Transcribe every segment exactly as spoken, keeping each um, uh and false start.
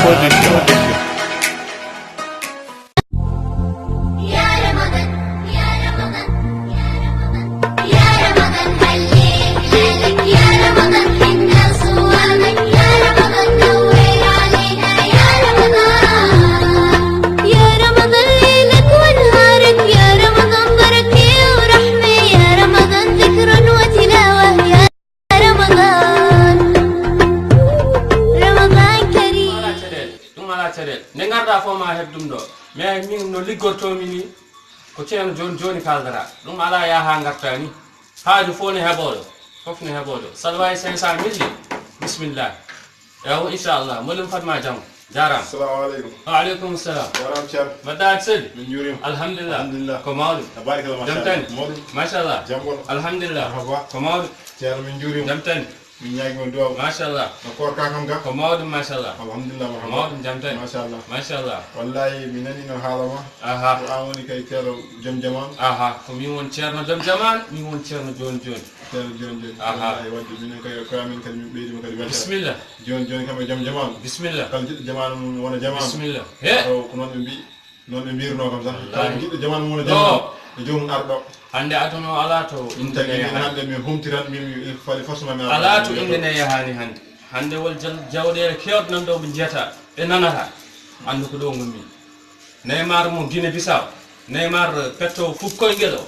يا رمضان، يا رمضان، يا رمضان، يا رمضان، هلي هلالك، يا رمضان، حنا صوامك، يا رمضان، نور علينا، يا رمضان. يا رمضان، ليلك ونهارك، يا رمضان، بركة ورحمة، يا رمضان، ذكر وتلاوة، يا رمضان، رمضان كريم. Ɗum alaa caɗeele. Nde ngarɗaa fof ma heɓ ɗum ɗo. Mais min no liggortoomi ni, ko ceeno jooni jooni kaaldata. Ɗum alaa yaha ngarta ni. Haaju fof ne heɓooɗo. Fof ne heɓooɗo. Saɗa waawi cinq cent mille ni. Bismillah. Ewa, inchallah. Mboolem Fatma jam. Jaaraama. Assalamu aleykum. Wa aleykum salam. Jaaraama, Ceerno. Mbaɗɗaa aɗa selli? Min njuuriima. Alhamdulillah. Alhamdulillah. Ko mawɗum. Tabaarikalla, jam machallah. Tani? Mawɗum. Machallah. Jam won. Alhamdulillah. Marhaba. Ko mawɗum. Ceerno, min njuuriima. Jam tani. Min ñaagii on duwaaw. Machallah. No koor kaa kam ga? Ko mawɗum, machallah. Alhamdulillah, marhaba. Ko mawɗum, jam tani. Machallah. Machallah. Wallahi, mi nanii no haala ma. Aha. Ko aan woni kay ceerno jom jamaanu. Aha. Ko min woni ceerno jom jamaanu, min woni ceerno jooni jooni. Ceerno jooni jooni. Aha. Wallahi, wadde minen kay ko amin kadi min ɓeydiima kadi weltaare. Bisimilla. Jooni jooni kam e jom jamaanu. Bisimilla. Kala jiɗɗo jamaanu mum wona jamaanu. Bisimilla. He. Taw ko noon ɓe mbiyi. Noon ɓe mbirunoo kam tan. Wallaahi. Kala jiɗɗo jamaanu mum wona jamaanu. Ɗo. E joomum arɗo. Hannde aduna o alaa to innde nde yahaani. Hannde min humtiran, min fali forcément mi alaa to innde nde yahaani hannde. Hannde won jal-, jawɗeele keewɗe nan ɗo ɓe njiyata, ɓe nanata. Anndu ko ɗo ngonmi. Neymar mo Guinée Bissau. Neymar petto fuɗ koyngel o.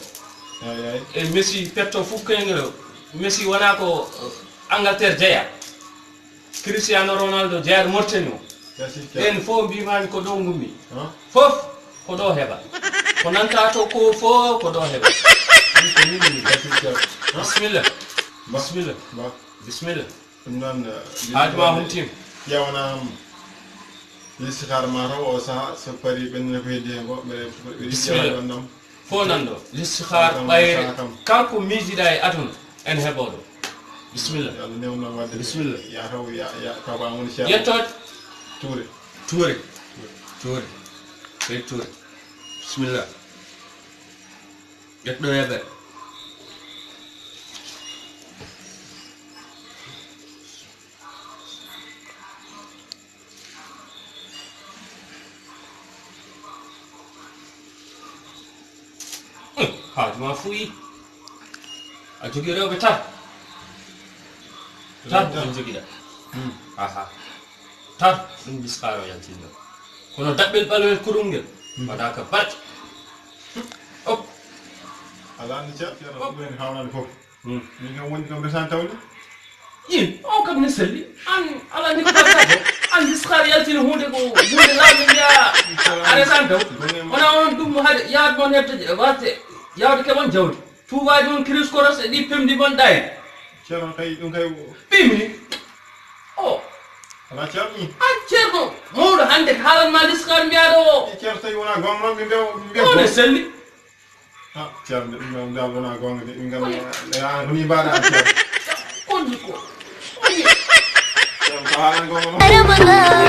Eey, eey. E Messi petto fuɗ koyngel o. Messi wonaa ko, eh, Angleterre jeyaa. Cristiano Ronaldo jeyaa Mauritanie o. Merci, Thierno. Ɓeen fof mbiimaami ko ɗo ngummi. Huh? Fof ko ɗo heɓa. Ko nanta to ko fof ko ɗo heɓa. Ɗum ko min mi. Merci, Thierno. Huh? Bisimilla. Ba. Bisimilla. Ba. Bisimilla. Ɗum noon, eh, haaju ma humtiima. Ƴeewana am listixaar ma taw o saha so pari ɓennana ko heddi heen ko, mbeɗa, mbeɗa ƴeewa ɗon nam. Fof nan ɗo. Listixaar ɓayre kala ko miijiɗa e aduna, en heɓo ɗo. Bisimilla. Yo Allah newno waɗde. Bisimilla. Ya taw, ya, ya taw ko an woni ceerno. Yettoode. Tuure. Tuure. Tuure. Sey Tuure. Bisimilla. Ƴetto yeɓere. Haaju ma fuyi. A jogii rewɓe tato. Tato on jogiɗa. Hmm. Aha. Tato ɗum biskaaro yaltinɗo. Kono daɓɓel ɓalewel kurungel. Hmm. Waɗaaka barke. Op. Alaa ni ceerno, ɗum en hawnani fof. Hmm. Min kam wondi kam resani tawde. Yin, on kam ne selli. An ala ni ko tawta ko. An diskar yaltini hunde ko hunde laamu mbiya a resani taw. Wona on ɗum hade yaad mon hebde watte yawde ke mon jawdi. Tuubaaji mon kiris koros e ɗi pemdi mon ɗayen. Ceerno kay ɗum kay. Ɓimini. O. Ala ceerno. An ceerno. Mawɗo hande ko haalan ma diskar mbiyaɗo o. Ceerno tawi wona gonga noon ɓe mbiya ɓe mbiya. On e selli. Ah, ceerno, ɗum ɗon dal wonaa goonga de, min nganndi, eh, ah, ko nii mbaɗaa, ceerno. Konni ko. Konni. Ceerno, ko haalan goonga noon. Ramadan,